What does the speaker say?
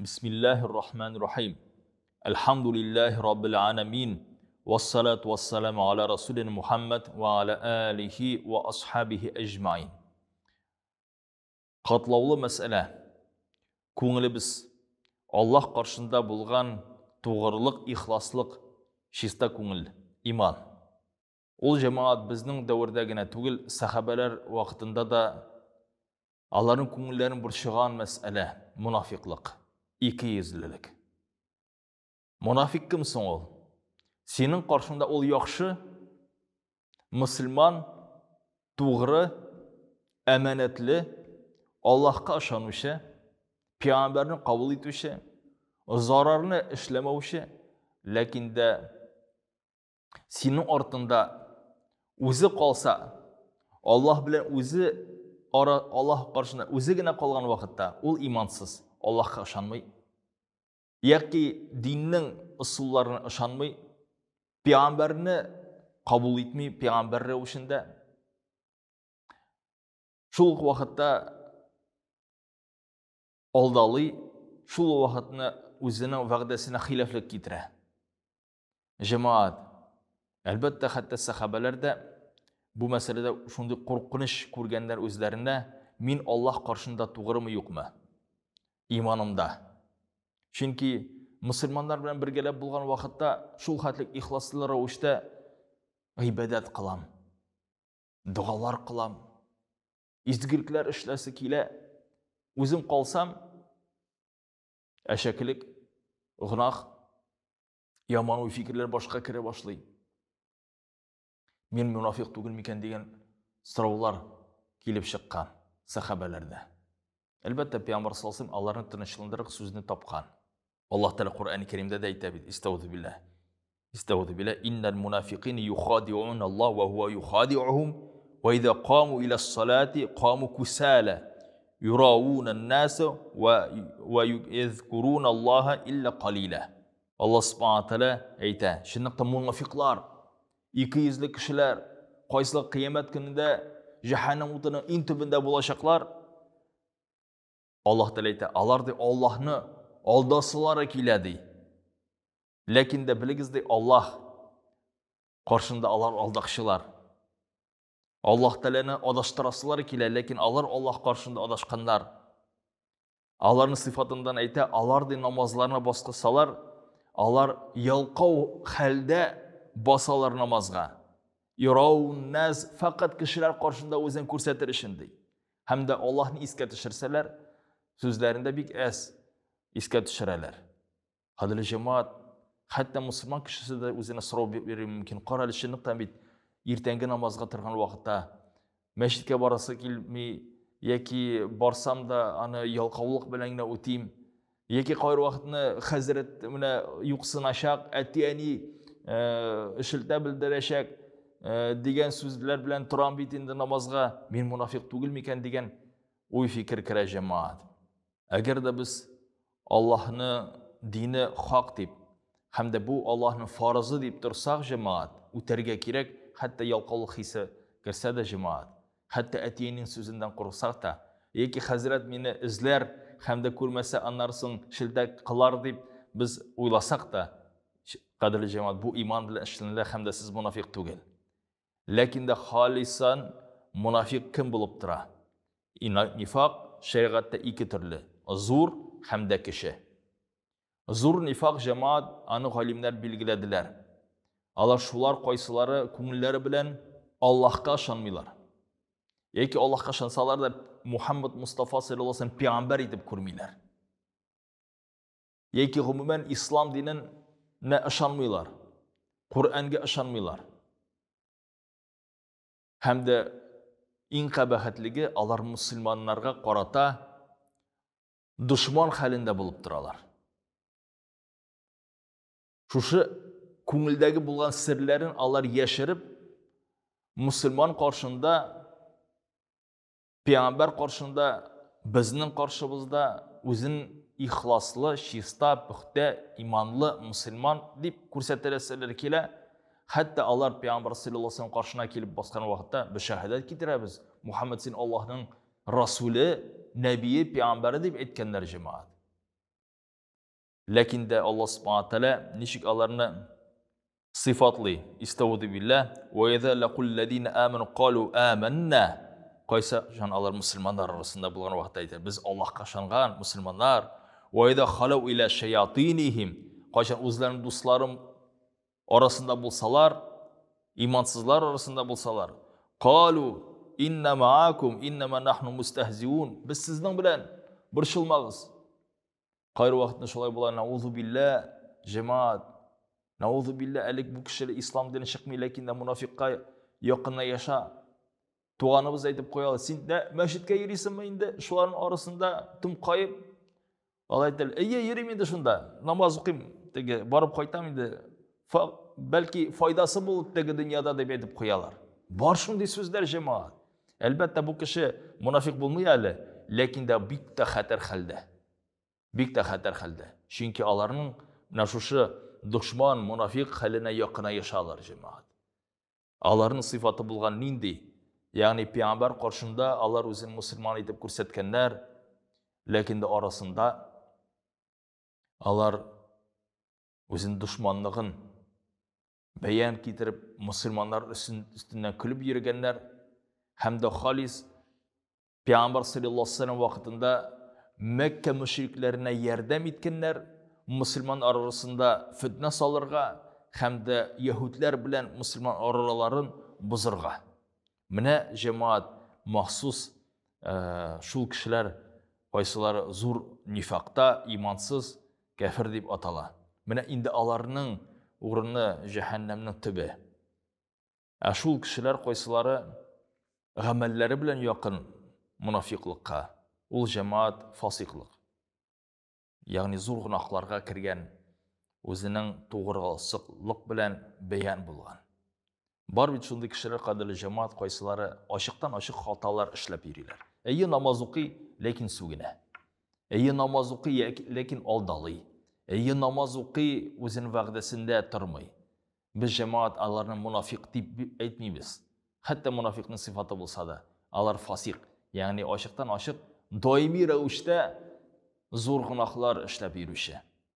Бисмиллаһир рахманир рахим. Әлхәмдүлиллаһи раббил аламин. Вассалату вассаламу аля расулина Мухаммад ва аля алихи ва асхабихи әҗмаин. Катлаулы мәсьәлә. Күңелебез Аллаһ каршында булган тугрылык, ихласлык, чиста күңел, иман. Ул җәмәгать безнең дәвердә генә түгел, сәхабәләр вакытында да аларның күңелләрен борчыган мәсьәлә, монафиклык, икейөзлелек. Монафик кем соң ул? Синең каршыңда ул яхшы, мөселман, тугры, әманәтле, Аллаһка ышанучы, пәйгамбәрне кабул итүче, зарарны эшләмәүче, ләкин дә синең артында үзе калса, Аллаһ белән үзе ара Аллаһ каршында үзе генә калган вакытта ул имансыз, Аллаһка ышанмый. Яки диннең ысулларына ышанмый, пәйгамбәрне кабул итми, пәйгамбәр рәвешендә. Шул ук вакытта алдалый, шул ук вакытны үзенең вәгъдәсенә хилафлык китерә. Җәмәгать, әлбәттә, хәтта сәхабәләр дә бу мәсьәләдә шундый куркыныч күргәннәр үзләрендә, мин Аллаһ каршында тугрымы юкмы? Иманымда. Чөнки мөселманнар белән бергәләп булган вакытта шул хәтлек ихласлы рәвештә гыйбадәт кылам, догалар кылам, изгелекләр эшләсе килә. Үзем калсам, әшәкелек, гөнаһ, яман уй-фикерләр башка керә башлый. Мин мунафик түгел микән дигән сораулар килеп чыккан сәхабәләрдә. Әлбәттә, Пәйгамбәр саллаллаху аларны тынычландырык сүзне тапкан. Аллаһ Тәгалә Коръән Кәримдә дә әйтә бит, истәүзу билләһ. Истәүзу билләһ, иннал мунафикин юхадиун Аллаһ ва хуа юхадиухум ва иза каму иля салати каму кусала юраун ан-нас ва язкурун Аллаһа илля калила. Аллаһ Субхана Тәгалә әйтә, чынлыкта мунафиклар, икейөзле кешеләр, кайсылар кыямәт көнендә җәһәннәм утының иң төбендә булачаклар. Аллаһ Тәгалә әйтә, алар ди Аллаһны алдасылары килә ди. Ләкин дә белегез ди, Аллаһ каршында алар алдакчылар. Аллаһ Тәгаләне адаштырасылары килә, ләкин алар Аллаһ каршында адашканнар. Аларның сыйфатындан әйтә, алар ди намазларына баскысалар, алар ялкау хәлдә басалар намазга. Юраун наз фәкать кешеләр каршында үзен күрсәтер өчен ди. Һәм дә Аллаһны искә төшерсәләр, сүзләрендә бик әз искә төшерәләр. Кадерле җәмәгать, хәтта мусульман кешесе дә үзенә сорау бирергә мөмкин. Кара әле, чынлыктан бит иртәнге намазга торган вакытта мәчеткә барасы килми, яки барсам да аны ялкаулык белән генә үтим, яки кайбер вакытны хәзрәт менә юксыначак, әти-әни шелтә белдерәчәк дигән сүзләр белән торам бит инде намазга, мин мунафик түгел микән дигән уй-фикер керә җәмәгать. Әгәр дә без Аллаһны дине хак дип һәм дә бу Аллаһның фарызы дип торсак, җәмәгать, үтәргә кирәк, хәтта ялкаулык хисе керсә дә, җәмәгать, хәтта әтиеңнең сүзеннән курыксак та, яки хәзрәт мине эзләр һәм дә күрмәсә, аннары соң шелтә кылар дип без уйласак та, кадерле җәмәгать, бу иман белән эшләнелә һәм дә сез монафикъ түгел. Ләкин дә халисан монафикъ кем булып тора? Нифак шәригатьтә ике төрле, зур һәм дә кече. Зур нифак җәмәгать аны галимнәр билгеләделәр. Алар шулар кайсылары күңелләре белән Аллаһка ышанмыйлар. Яки Аллаһка ышансалар да Мухаммад Мустафа саллаллаху алейһи пәйгамбәр итеп күрмиләр. Яки гомумән ислам диненә ышанмыйлар. Коръәнгә ышанмыйлар. Һәм дә иң кабахәтлеге, алар мөселманнарга карата дошман хәлендә булып торалар. Шушы күңелдәге булган серләрен алар яшереп, мөселман каршында, пәйгамбәр каршында, безнең каршыбызда үзен ихласлы, чиста, пөхтә, иманлы мөселман дип күрсәтәләселәр килә. Хәтта алар пәйгамбәр саллаллаху алейһи каршына килеп баскан вакытта без шәһадәт китерәбез. Мухаммад син Аллаһның расуле, нәбие, пәйгамбәре дип әйткәннәр җәмәгать. Ләкин дә Аллаһ Субхана Тәгалә ничек аларны сыйфатлый? Истауду билла ва иза лакул ладина аману калу аманна. Кайсы жан алар мусульманнар арасында булган вакытта әйтә, без Аллаһка ышанган мусульманнар. Ва иза халау иля шаятинихим. Кайчан үзләренең дуслары арасында булсалар, имансызлар арасында булсалар, калу инна маакум иннама нахну мустахзиун. Без сезнең белән, борчылмагыз. Кайры вакытны шулай була, наузу билла, җәмәгать. Наузу билла, әле бу кеше ислам дине чыкмый, ләкин дә мунафикка якынна яша. Туганыбыз әйтеп куя, син дә мәчеткә йөрисеңме инде? Шуларның арасында тым каеп. Алай әйтә, әйе, йөрим инде шунда. Намаз укыйм, теге барып кайтам инде. Бәлки файдасы булыр теге дөньяда дип әйтеп куялар. Бар шундый сүзләр, җәмәгать. Әлбәттә, бу кеше мунафик булмый әле, ләкин дә бик тә хәтәр хәлдә. Бик тә хәтәр хәлдә. Чөнки аларның менә шушы дошман, мунафик хәленә якынаешалар, җәмәгать. Аларның сыйфаты булган нинди? Ягъни пәйгамбәр каршында алар үзен мусульман итеп күрсәткәннәр, ләкин дә арасында алар үзен дошманлыгын бәян китереп мусульманнар өстеннән көлеп йөргәннәр һәм дә халис Пәйгамбәр саллаллаһу алейһи вәсәлләм вакытында Мәккә мөшрикләренә ярдәм иткәннәр, мөселман арасында фетнә салырга һәм дә яһүдләр белән мөселман араларын бозырга. Менә җәмәгать махсус шул кешеләр кайсылары зур нифакта, имансыз, кәфер дип атала. Менә инде аларның урыны җәһәннәмнең төбе. Ә шул кешеләр кайсылары гамәлләре белән якын монафиклыкка, ул җәмәгать фасыйклык. Ягъни зур гөнаһларга кергән, үзенең тугрылык белән бәян булган. Бар бит шундый кешеләр, кадерле җәмәгать, кайсылары ачыктан-ачык хаталар эшләп йөриләр. Әйе, намаз укый, ләкин сүгенә. Әйе, намаз укый, ләкин алдалый. Әйе, намаз укый, үзенең вәгъдәсендә тормый. Без җәмәгать аларны монафик дип әйтмибез. Хәтта монафикның сыйфаты булса да, алар фасик, ягъни ачыктан-ачык даими рәвештә зур гөнаһлар эшләп йөрүче.